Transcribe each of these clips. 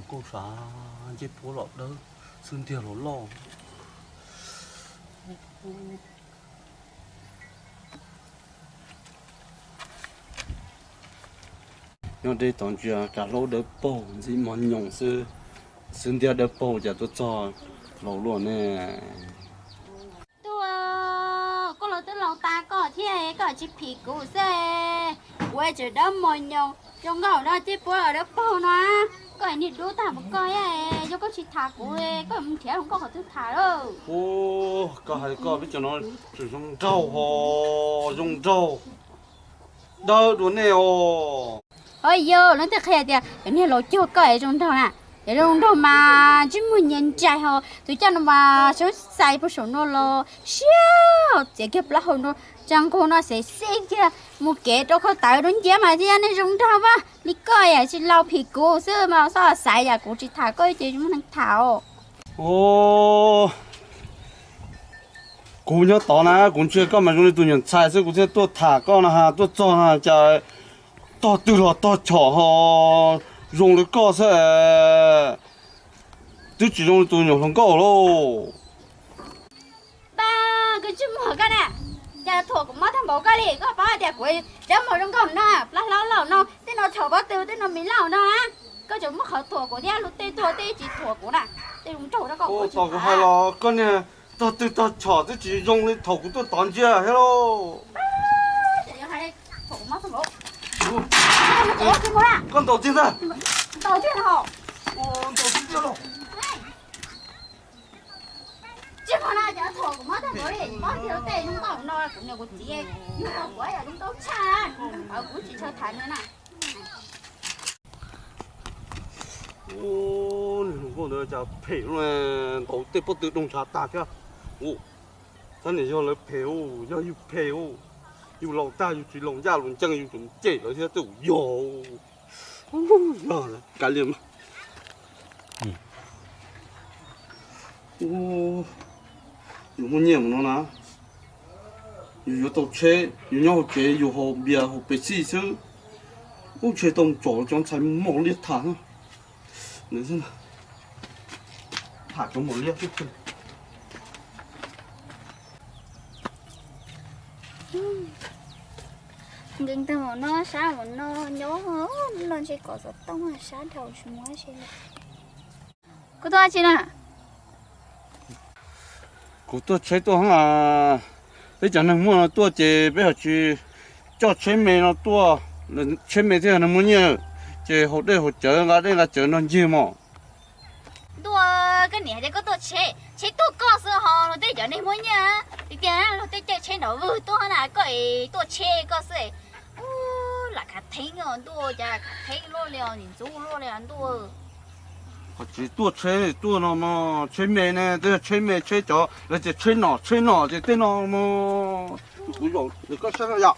Kuj sav ncej puab los dawb xwb ntiag los loj. Nyob deb tod ntsia kav hlaub dawb paug ntxim mos nyoos xwb, xwb ntiag dawb paug cas tuaj txog laus luaj ne. Tuaj, koj los twb laus tas koj thiab koj tsis phim kuv xwb. Kuv tseem dawb mos nyoos zoo nkauj no, ncej puab los dawb paug no. Koj niag dub tag mus koj, yog koj tsis tham kuv, koj mus nrhiav hluas nkauj qhov twg tham lauj. Ub, koj hais koj peb cov no tseem zoo nraug ho, zoo nraug dawb dua nej os. Hos yog leej twg qhia tias cov niag laus cuag koj es zoo nraug na? Cov zoo nraug mas ntsej muag nyias nrais ho, tus caj no mas sab xais puag saum no los siab, txiav kiag plaub hau no, tsa nqug no xev xij kiag, mus kev rau khau tawv rau nciab mas thiaj yog neeg zoo nraug mas. Li koj yam tsis laus phim kuv xwb mas xyov xaiv yam kuv tsis tham koj ces muaj neeg tham os. Kuv nyob tod na, kuv ntsia koj mas zoo li tus nyuam ntxhais xwb kuv thiaj tuaj tham koj no, tuaj txog no cas tog twg los tog chom ho zoo li koj xwb, twb tsis zoo li tus nyuam hluas nkauj lauj. Pab, koj tsis muag koj na, cas thuam kuv mob tag npaum koj li, koj paub tias kuv dawb mos zoo nkauj no, plab hlaub laus no, tej no thaum pob tw tej no me lauj no na, koj tseem muab qhov thuam kuv thiab, luag tej tuag tej tsis thuam kuv na, tej zoo nraug rau koj. Tos kuv hais los koj niag tog twg tog chom twb tsis zoo li thaum kuv tuaj tod ntsia thiab lauj. Koj ntaus tiag ntag. Ntaus tiag los. Ntaus tiag tiag los. Tsis muag na, cas thuam kuv mob tag npaum li, mob tiag tej zoo nkauj no, kuv niam kuv txiv yug tau kuv yam zoo nkauj tshaj, kuv tsis ntshaw tham nws na. Ub, niag hluas nkauj ntawd cas phem, ntaus tej pob tw doog ntshav tag thiab. Ub, tab niam yog lawv phem, yog yus phem, yus laus tag yus tsis laus ncaj laus ncees yus tseem cem lawv thiab twb yog. Yog kav liam. Yus muaj nyiaj mus no na, yus yuav tau tsheb, yus nyob hauv tsev yus haus npias haus Pepsi xwb. Ub, ntshe tau mus tsom cov ntxhais mos liab tham. Tham cov mos liab. Nkees tag mus no sab mus no nyob no ntshe kom xov tooj sab dhau tsis muaj tsi li. Koj tuaj tsi na? Kuv tuaj tsheb tuaj hab. Peb cov neeg muaj no tuaj ces peb ho tsis coj tsheb me no tuaj, tsheb me thiaj yog neeg muaj nyiaj, ces haus dej haus cawv nqa dej nqa cawv nrog ncig mos. Ntuj, koj niam hais tias koj tuaj tsheb, tsheb tuaj koj xwb ho luag tej cov neeg muaj nyiaj tiag tiag luag tej caij tsheb nrov vwg tuaj na, koj es tuaj tsheb koj xwb. Lam khav theeb os ntuj, cas khav theeb luaj li os, nim ntxub luaj li os ntuj. Ho tsis tuaj tsheb tuaj no mos, tsheb me ne, twb yog tsheb me tsheb cov lawv tias tsheb nom tsheb nom ces tej no mos. Kuv zaum koj sab no yom.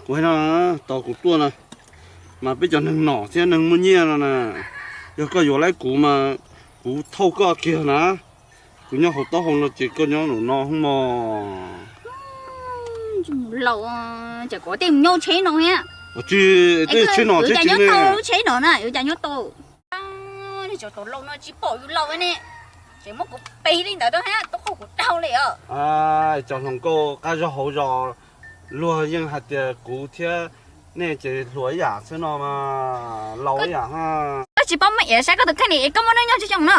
Kuv hais no, tos kuv tuaj na, mas peb cov neeg nom thiab neeg muaj nyiaj no na, yog koj yuav laib kuv mas kuv thauj koj kiag na. Kuv nyob hauv taub hau no ces koj nyob nraum no mos. Laus, ces kuv tej mus nyob tsheb no thiab. Tsis, tej tsheb nom tsheb tsis ne. Lub tsheb no na yuav cas nyob tau. Cov laus no tsis pom yus laus ne, tseem muab kuv pes li ntawd rau hab, tub qhau kuv dhau li os. Cov hluas nkauj qab zos hauv zos, luag yeej hais tias kuv thiab nej ces hluas ib yam xwb no mas, laus ib yam hab. Koj tsis paub muab iav saib koj tus kheej li, koj muaj hnub nyoog tsawg xyoo no?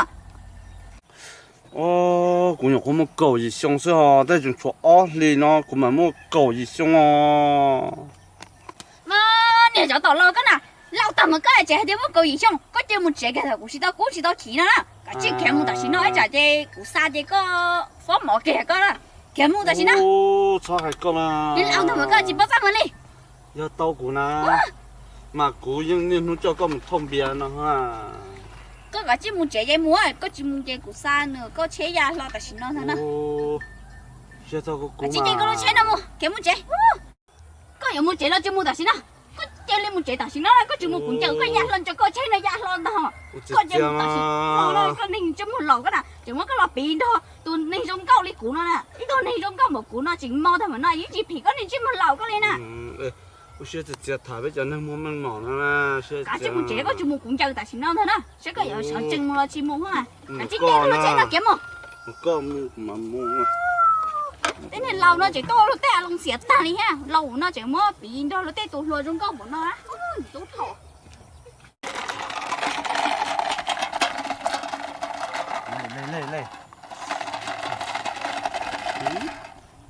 Kuv nyuam qhuav muaj kaum yim xyoo xwb os, tej tseem tshuav ob hlis no kuv mam muaj kaum yim xyoo os. Niag cov tom laus koj na, laus tag mas koj tseem hais tias muaj kaum yim xyoo, koj cia mus tsev kiag thaum kuv tsis tau kub tsis tau chim no na, kav tsij khiav mus tam sim no ib tsam ces kuv xa ces koj fob mov kiag koj na, khiav mus tam sim no. Txhob hais koj mas. Laus tag mas koj tsis paub txaj muag li. Yog tau kuv na, mas kuv yeej niaj hnub coj koj mus thauj npias no. Koj kav tsij mus tsev ces mus, koj tsis mus ces kuv xa nws koj tsheb ya hlo tam sim no ntag na. Kav tsij cev koj lub tsheb no mus, khiav mus tsev. Koj yuav mus tsev los tsis mus tam sim no? Koj cia li mus tsev tam sim no, koj tsis mus kuv ncaws koj ya hlo, ncaws koj tsheb no ya hlo ntag. Koj cia mus tam sim no, koj neeg ntsej muag laus koj na, tseem muab koj los piv nrog tus neeg zoo nkauj li Kuv no na, ib tug neeg zoo nkauj npaum kuv no tseem mob tag npaum no, yeej tsis phim koj niag ntsej muag laus koj li na. Ua siab txias txias tham peb cov neeg muaj meej mom no. Kav tsij mus tsev, koj tsis mus kuv ncaws tam sim no ntag na, saib koj yuav sawv tsees mus los tsis mus na. Kav tsij nce lub tsheb no kiag mus. Koj mus kuv mam mus. Tej niag laus no tseem tuaj ua luag tej a loo xiav tag li thiab, laus no tseem muab piv nrog luag tej tus hluas zoo nkauj npaum no.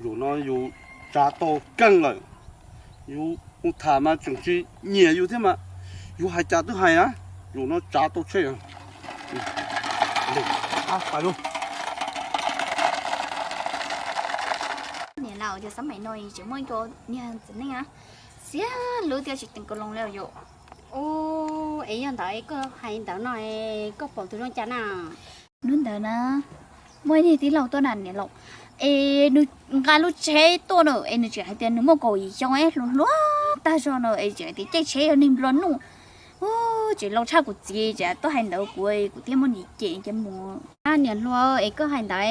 Zaum no yus tsav tau keej lawm. Yus mus tham mas tseem tsis nyiam yus thiab mas, yus hais cas twb hais na. Zaum no tsav tau tsheb. Niam laus, xab maim no tseem muaj ib co niag txiv neej xiab lub thiab tsis teem kaus loos li yom. Es yog ntawd koj hais ntawd no, koj pom tus zoo cas na? Hnub ntawd na, muaj ib niag tij laug tuaj na niam laus, es nws nqa lub tsheb tuaj na, es nws tseem hais tias nws muaj kaum yim xyoo, hluas hluas tag zog no, es tseem hais tias caij tsheb yog neeg nplua nuj. Tseem laus tshaj kuv txiv, tseem tuaj hais ntawd kuv, kuv thiaj muab nws cem cem mus. Niam hluas, es koj hais ntawd,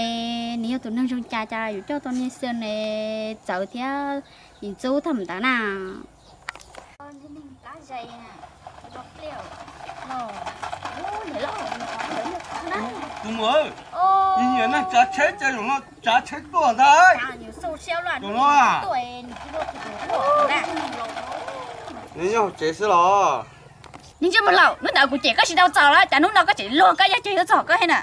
nws yog tus neeg zoo cas, cas yuav coj tau niag xwb ne, txawv thiab ntxub tag ntawd na. Tus muam, nyiam neeg tsav tsheb ces zaum no tsav tsheb tuaj ntag. Zaum no, nws nyob hauv tsev xwb los? Niag ntsej muag laus, hnub ntawd kuv cem koj tsis tau txaus los cas hnub no koj tseem luag koj yaj ceg yuav txog koj thiab na.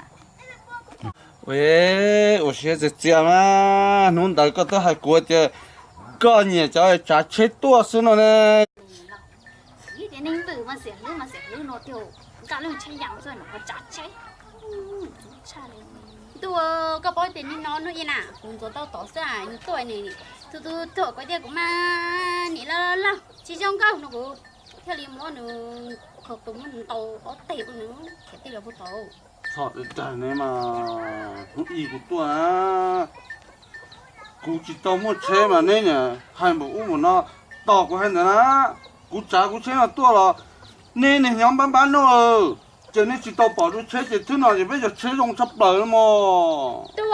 Ua siab txias txias mas, hnub ntawd koj twb hais kuv tias koj nyiam cov tsav tsheb tuaj xwb no ne. Ib tias neeg vwm mas xiam hlwb mas xiam hlwb no tiag, nqa lub tsheb yas xwb no tsav tsheb. Ntuj, koj paub tias nim no hnub ib na kuv ntxuav tau tod xwb, nws tuaj nws, tus tus tuaj kuv tias kuv mas nim loj loj tsis zoo nkauj no kuv thiaj li muab nws khaws tus muab nws ntaus ob teg ua nws khiav tij los puag tod. Txhob dag ne mas, hnub ib kuv tuaj na, kuv tsis tau muaj tsheb mas neb niam hais npaum ub npaum no, tos kuv hais ntawd na. Kuv tsav kuv tsheb no tuaj los neb niag nyob npab npab noj, ces neb tsis tau pom dua tsheb ces twb no ces peb cov tsheb zoo tshaj plaws no mog. Tus,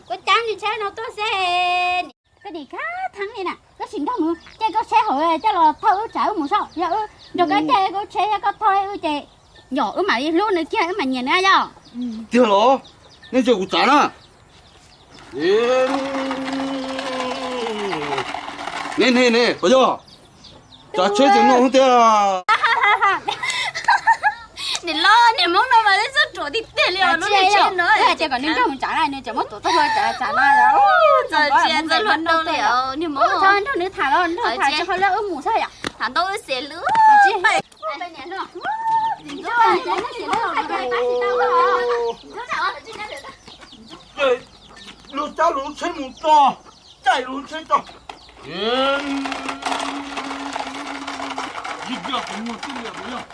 koj cab nws tsheb no tuaj xwb. Koj nim khab theeb li na, koj sim nrog mus caij koj tsheb hauv coj los thauj wb tsav wb mus soj, yog wb nrog koj caij koj tsheb yog koj thauj wb ces yog wb mam li hlub nws kiag wb mam nyiam nws yog. Tiag los? Nej cia kuv tsav na. Ne ne ne, puas yog? Tsav tsheb tseem no tiag. Niam loj niag hmoob no mas txhob ruam tiag tiag li os, lub niag tsheb no. Ces kom nws nrog mus tsav na, nws tseem muab tuam txoj hlua tsav tsav na. Txoj hlua rau li niag hmoob. Txhob nrog nws tham los nrog tham tsis qhov lawv wb mus xwb yom. Tham ntau wb xiam lub. Luag cab luag tsheb mus tso, caij luag tsheb tso. Yog kuv muag tij liam kuv yog.